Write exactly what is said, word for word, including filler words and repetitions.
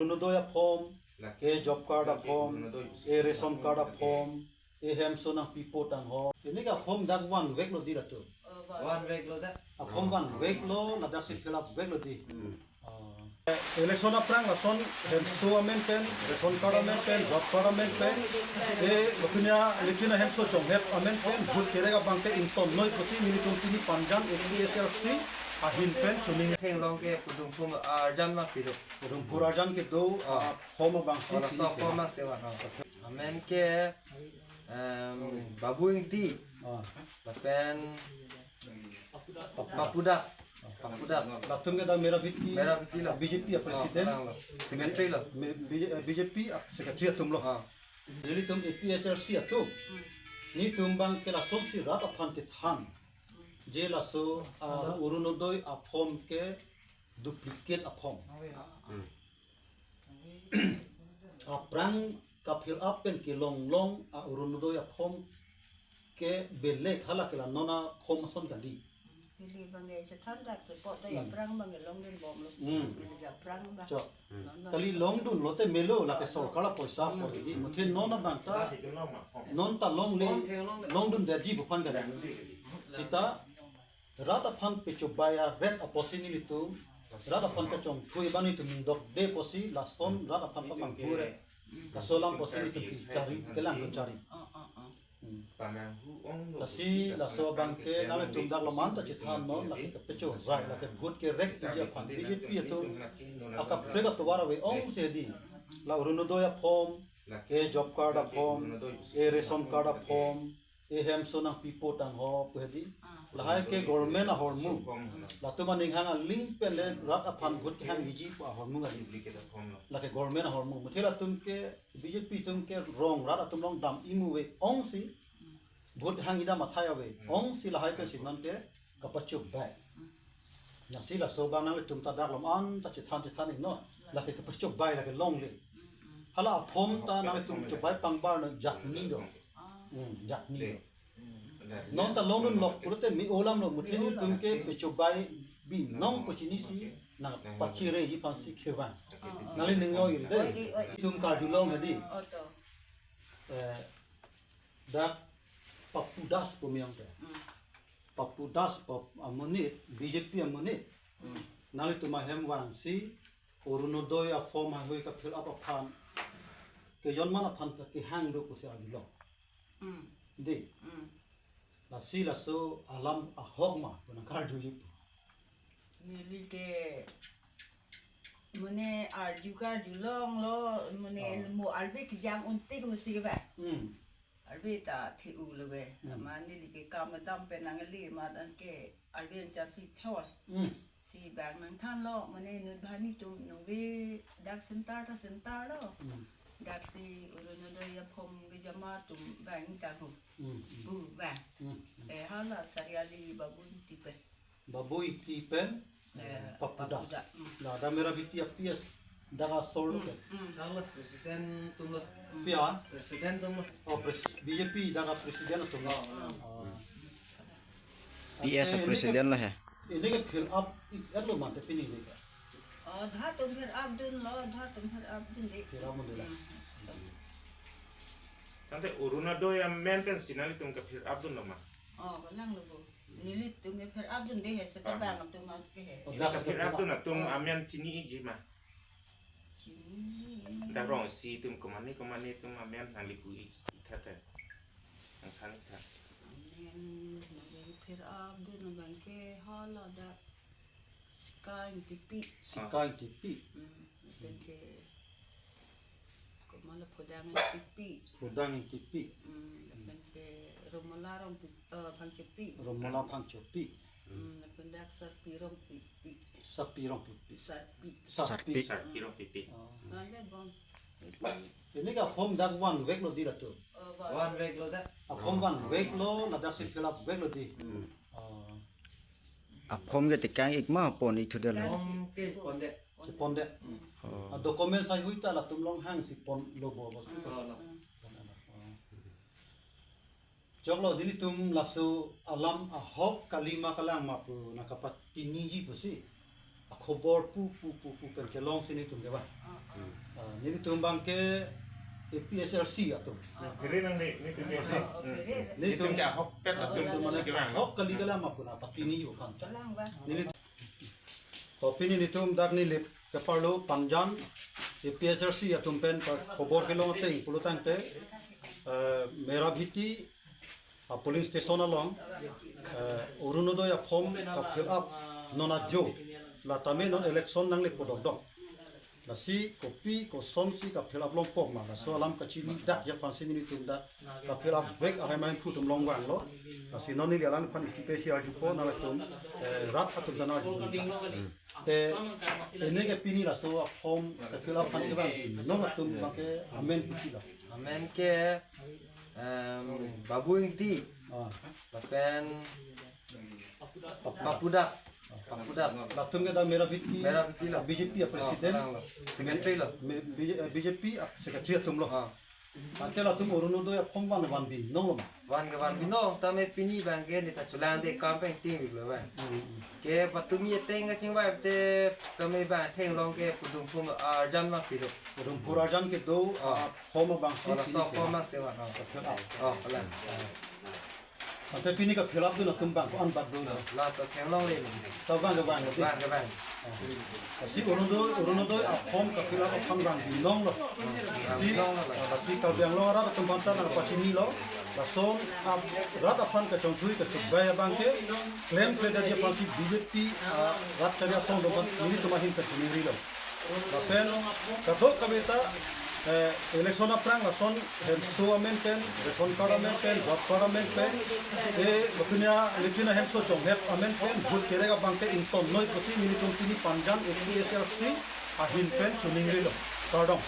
Orunodoi a-form, ke job card a-form, ke ration card a-form, ke hemso nangpipo tangho. Pini ke a-form dak vanveklo di latum. Vanveklo da. A-form vanveklo, ladak si fill up veklo di. Hmm. Ah. Election aphrang lason hemso amen pen, ration card amen pen, job card amen pen. Eh, lapunia lechina hemso chonghep amen pen, vote kerek abang ke ingtonnoi pusi nelitum pini Panjan A P H L C ahin pen choningri. Thenglong ke pudum pum arjan ma pilo. Pudum pum arjan kedo, ah, form abang si. Wala pini so ke form a sewa ha. Amen ke, em, Babu Ingti. Ah. Lapen Papu Das. Papu Das. Latum ke dak Merabeti. Merabeti lo. B J P a president. Ah, lo. Secretary lo. Me-, B J, eh, B J P a secretary atum lo. Ah. Nelitum A P H L C atum. Nelitum abang ke lason si rat aphan kethan. Je laso, ah, Orunodoi a-form ke duplicate a-form. Hmm. Aphrang ka-fill up pen kelong long a-Orunodoi a-form ke belek, hala ke la non a-form ason kali. Pili abang ke chethan dak sepot ta. Hmm. Aphrang abang ke longdun bomlo. Hmm. Pili ke aphrang abang. Chok. Non, non. Kali longdunlo te melo, lake sorkar apoisa apor di. Muthe non abang ta, non ta longle, longdundetji pu aphan kali. Sita rat aphan pechobai aret apotsi nelitum, rat aphan kachongthui abang nelitum ningdokde apotsi lason rat aphan pamanghu re. Laso alam apotsi nelitum kechari, kelang kechari. Oh, oh, oh. Hmm. Lasi laso abang ke nanglitum dak loman ta chethannon, lake kapechobai, lake vote kerek tiji aphan B J P atum akaprek atovar ave ongsi di. La Orunodoi a-form, ke job card a-form, ke ration card a-form, ke hemso nangpipo tangho pu hedi. Lahai ke government ahormu. Latum aning hang aling pen le rat aphan vote kehangji pu ahormu kali. Lake government ahormu. Muthe latum ke B J P atum ke rong rat atum along dam-i mu ave ongsi, vote hangji dam athai ave ongsi lahai pensi non ke kapachobai. Lasi laso abang nanglitum ta dak loman ta chethan chethan iknon. Lake kapachobai lake longle. Hala a-form ta nanglitum chobai pangbar non, jakni do. Hmm, jakni do. Non ta longdunlok pulote me-olamlo, muthe nelitum ke pechobai binong pachinisi nangpachireji aphansi kevang. Nangli ning oi ri dei. Oi, oi, oi. Itum karjulong hedi. Oh, to. Eh, dak Papu Das pu miyang te. Hmm. Papu Das, Pap-, amonit, B J P amonit. Hmm. Nanglitum ahem vangsi Orunodoi a-form haihui ka-fill up aphan, kejon man aphan kehang do pusi arjulong. Hmm. Dei. Hmm. Lasi laso alam ahok ma pu nangkarjuji pu. Neli ke mane arju karjulonglo, mane, oh, mo arve kejang untik musi ke ba. Hmm. Arve ta thi-ulo ke. Hmm. Mane neli ke kam dam pen nangli ma dan ke arve anchot si thor. Hmm. Si bang nangthanlo, mane nut bhani atum nungve dak center ta center lo. Hmm. Dak si Orunodoi a-form kejama atum bang ta bu. Hmm, hmm. Bu bang. Hmm, hmm. Eh, hala Sariali Babu Ingti pen. Babu Ingti pen, eh, Papu Das. Papu Das, hmm. La, dak Merabeti a-P S dak asor lo ke. Hmm, hmm. Hala president atum lo. Pia? President atum lo. Oh, pres-, B J P dak a-president atum lo. Oh, oh. Oh. P S a-president lo he. Ini ke fill up ik-etlo mate pini ini ke. Oh, dak atum fill up dunlo, dak atum fill up dun dei. Fill up dun dei. Hmm. Tangte Orunodoi amen pensi nanglitum ke fill up dunlo ma? Oh, kalang lo bo. Nelitum ke fill up dun dei he, seta, ah, bang atum ke he. Oh, ini ke fill up dun atum, oh, amen chiniji ma? Chini. Dak rong isi atum komane komane atum amen nangli pu-i tha tha. Nangthan tha. Amen, nangli fill up dun abang ke hala dak Sika Ingtipi. Sika Ingtipi. Hmm, lapen ke komatlo Phodang Ingtipi. Phodang Ingtipi. Hmm, lapen ke Romola Rongpi-, eh, Phangchopi. Romola Phangchopi. Hmm, lapen dak Sarpi Rongpipi. Sarpi Rongpipi. Sarpi. Sarpi. Sarpi. Sarpi Rongpipi. Oh. Nang le bong. Ini ke a-form dak vanveklo di latum. Oh, van. Vanveklo dak. A-form vanveklo, ladak si fill up veklo di. Hmm. Oh. A-form ke tekang ik ma pon ik thu det lo? Form ke pon det. Si pon det. Hmm. Oh. A-document haihui ta latum along hangsi ponlo bo bos. Hmm. Oh, lo. Oh. Choklo, nelitum laso alam ahok kali ma kalang ma pu nangkapachiniji pusi. Khobor pu pu pu pu pen kelongsi nelitum ke ba. Ah, nelitum abang ke A P H L C atum. Kiri nang ni, ni tum ni. Nelitum Nelitum ke ahok pet atum nelitum mane si kevang. Ahok kali kali ama puna pati ni yo kan. Nelitum. To pini nelitum dak nilip ke parlo Panjan A P H L C atum pen khobor kelong ateng pulo tangte, eh, Merabhiti a polling station along, eh, Orunodoi a form ka fill up non ajo la tame non election nangle po dokdok. Lasi kopi kosonsi ka fill up longpo ma, laso alam kachini dak aphansi nelitum dak ka fill up back ahem ahem phu atum longvanglo. Lasi non neli alang aphan isi pesi arjupo, nanglitum, eh, rat atum ta arju. Te, ene ke pini laso a form ka fill up aphan kevang non atum abang ke amen pusi lo. Amen ke, em, Babu Ingti, ah, lapen Papu Das. Papu Das. Latum ke dak Merabhiti, Merabhiti lo. B J P a president. Ah, lo. Secretary lo. Me-, B J, eh, B J P a secretary atum lo. Ah. Ante latum Orunodoi a form van van bin non lo ma. Van ke van bin non, tame pini abang ke neta chelangde kam pen ting bik lo abang. Hmm, hmm. Ke patumi ateng kachingvai te tame abang theklong ke pudum phum arjan abang si do. Pudum phum arjan ke do, ah, ah, form abang si. Wala pini so ke form abang si van, oh. Ka fill up. Oh, wala. Ante pini ka fill up dun atum abang ko-an bat do lo. La to theklongle. To vang ke vang lo. Vang ke vang. Lasi Orunodoi, Orunodoi a form ka fill up aphan vang binong lo. Lasi, lasi Karbi Anglong arat atum aphan ta nangpachinilo. Lason a rat aphan kachongthui kachobei abang ke klemkledet aphansi B J P, ah, rat chari asong do aphan nelitum ahin kachiningrilo. Lapen kadokave ta, eh, election aphrang lason hemso amen pen, ration card amen pen, vote card amen pen, eh, lapunia election hemso chonghep amen pen, vote kerek abang ke ingtonnoi pusi nelitum pini Panjan A P H L C ahin pen chiningrilo. Kardom.